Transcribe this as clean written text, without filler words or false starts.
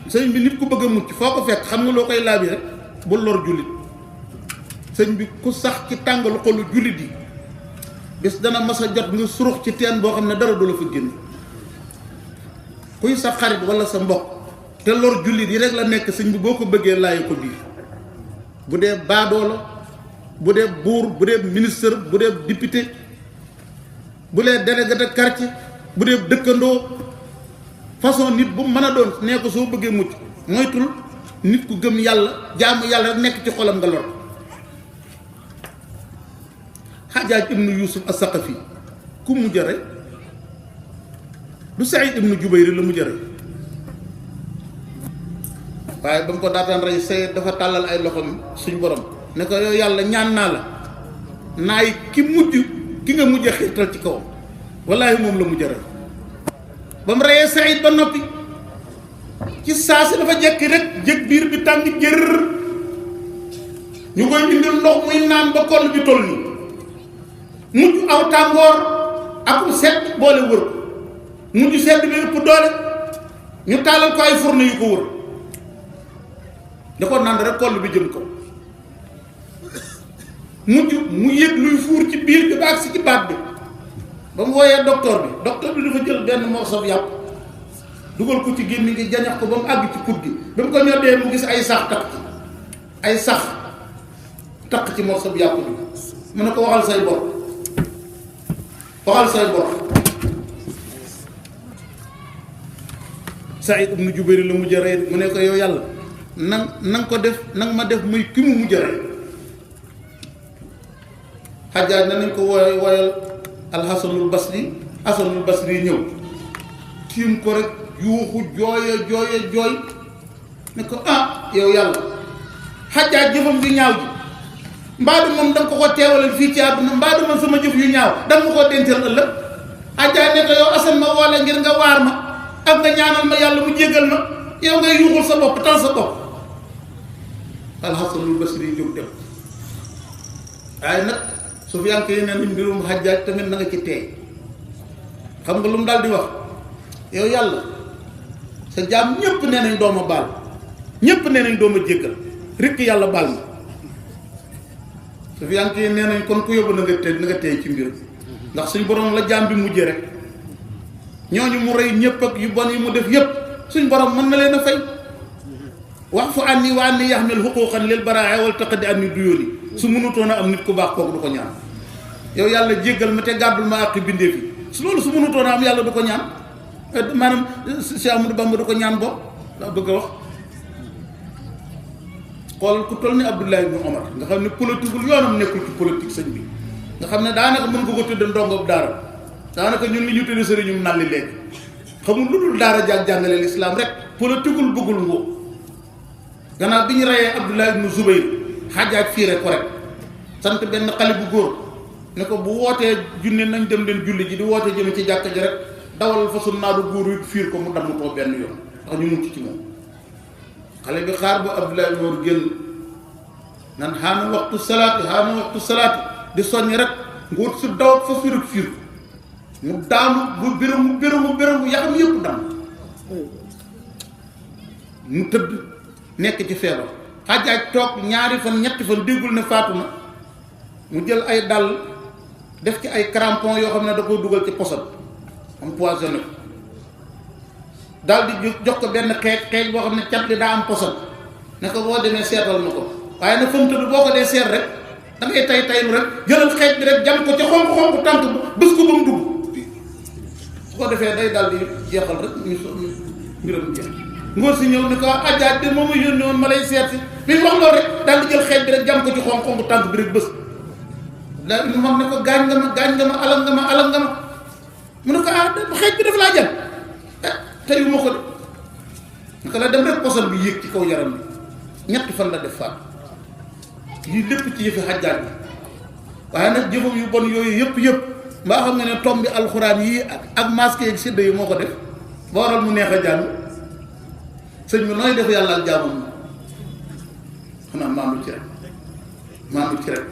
sëriñ bi nit ku bëgg a mucc foo ko fekk xam nga loo koy laabi rek bu lor jullit sëriñ bi ku sax ci tàngalu xolu jullit yi bis dana mas a jot nga surux ci teen boo xam ne dara du la fa génn kuy sa xarit wala sa mbokk te lor jullit yi rek la nekk sëñ bi boo ko bëggee laayi ko biir bu dee baadoo la bu dee buur bu dee ministre bu dee député bu dee délégué de quartier bu dee dëkkandoo façon nit bu mën a doon nee ko soo bëggee mucc moytul nit ku gëm yàlla jaamu yàlla rek nekk ci xolam nga lor Xajaaj ibnu Yuusuf as-Saqafi ku mujj rey du Saïd ibnu Jubayr la mujj rey waaye ba mu ko daataan rey Saïd dafa tàllal ay loxoom suñ borom ne ko yow yàlla ñaan naa la naay ki nga mujj xiirtal ci kawam wallaahi moom la mujj rey ba mu reyee Saïd ba noppi ci saa si dafa jekki rek jëg biir bi tàng jër ñu koy indil ndox muy naan ba koll bi toll nii mujj aw tàngoor akum sedd boole wër ko mujj sedd bi ëpp doole ñu taalal ko ay fourne yu ko wër da ko naan rek koll bi jëm ko mujj mu yëg luy fuur ci biir bi ba agsi ci baat bi ba mu wooyee docteur bi dafa jël benn morceau yàpp dugal ko ci gémmiñ gi jañax ko ba mu àgg ci put gi ba mu ko ñoddee mu gis ay sax takk ci morceau bi yàpp bi mu ne ko waxal say bor Saïd ibnu Jubayr la mujj rey mu ne ko yow yàlla nang ko def nang ma def muy ki mu mujj rey Xajaaj na nañ ko woyal alxasanul basri ñëw tiim ko rek yuuxu jooy ne ko yow yàlla Xajaaj jëfam bi ñaaw ji mbaadu moom da nga ko teewalal fii ci àdduna mbaadu man sama jëf yu ñaaw da nga ma koo dencal ëllëg Xajaaj ne ko yow asan ma woola ngir nga waar ma ak nga ñaanal ma yàlla mu jéggal ma yow ngay yuuxul sa bopp tal sa bopp alxasanul basri jóg dem waaye nag Sufyaan yi nee nañ mbirum Xajaaj tamit na nga ci teey xam nga lu mu daal di wax yow yàlla sa jaam ñépp nee nañ dooma baal ñépp nee nañ dooma jéggal rekk yàlla baal ma Sufyaan yi nee nañ kon ku yóbbu na nga teey ci mbir ndax suñ borom la jaam bi mujjee rek ñooñu mu rey ñépp ak yu bon yi mu def yépp suñ borom mën na leen a fay wax fu ànni wa ànni yaxmil xuquuqan lil baraa'a wal taqadi ànni duyooli su mënutoon a am nit ku baax kooku du ko ñaan yow yàlla jéggal ma te gàddul ma àq bindee fi su loolu su mënutoon a am yàlla du ko ñaan maanaam Cheikh Amadou Bamba du ko ñaan bopp daa bëgg a wax xoolal ku toll ni Abdoulaye ibn Omar nga xam ne politiqueul yoonam nekkul ci politique sëñ bi nga xam ne daanaka mën nga ko tudde ndongob daara daanaka ñun li ñu tudde sëriñum nalli léegi xamul lu dul daara jàngale lislaam rek politiqueul bëggul ngoo gannaaw bi ñu reyee Abdoulaye ibn Zubayr Xajaaj fiire ko rek sant benn xale bu góor ne ko bu wootee junne nañ dem leen julli ji di woote jëm ci jàkka ji rek dawal fa sun naadu góor wi fiir ko mu damm ko benn yoon ndax ñu mucc ci moom xale bi xaar ba Abdoulaye Noor génn nan xaana waxtu salaati di soññ rek ngóor su daw fa fiir ak fiir mu daanu bu bérému yaxam yëpp damm mu tëdd nekk ci feebar Xajaaj toog ñaari fan ñetti fan déggul ne faatu na mu jël ay dàll def ci ay crampon yoo xam ne da koo dugal ci poson empoisonné ko daal di jox ko benn xeej boo xam ne cat li daa am poson ne ko boo demee seetal ma ko waaye nag fa mu tëdd boo ko dee seet rek da ngay taylu rek jëlal xeej bi rek jam ko ca xonk tànk bés ko ba mu dugg su ko defee day daal di jeexal rek mbiram jeex ngóor si ñëw ne ko Xajaaj de moom ma yónni woon ma lay seet si bi mu wax loolu rek daal di jël xeej bi rek jam ko ci xonk tànk bi rek bés daal di wax ne ko gaañ nga ma alal nga ma mu ne ko xeej bi daf laa jam teyu ma ko de naka la dem rek poson bi yéeg ci kaw yaram bi ñetti fan la def faat lii lépp ci yëfi Xajaaj bi waaye nag jëfam yu bon yooyu yëpp mbaa xam nga ne tom bi alxuraan yii ak masque yeeg sédd yi moo ko def ba waral mu neex a jàng sëñ bi nooy def yàlla ak jaamam xanaa maandu ci rek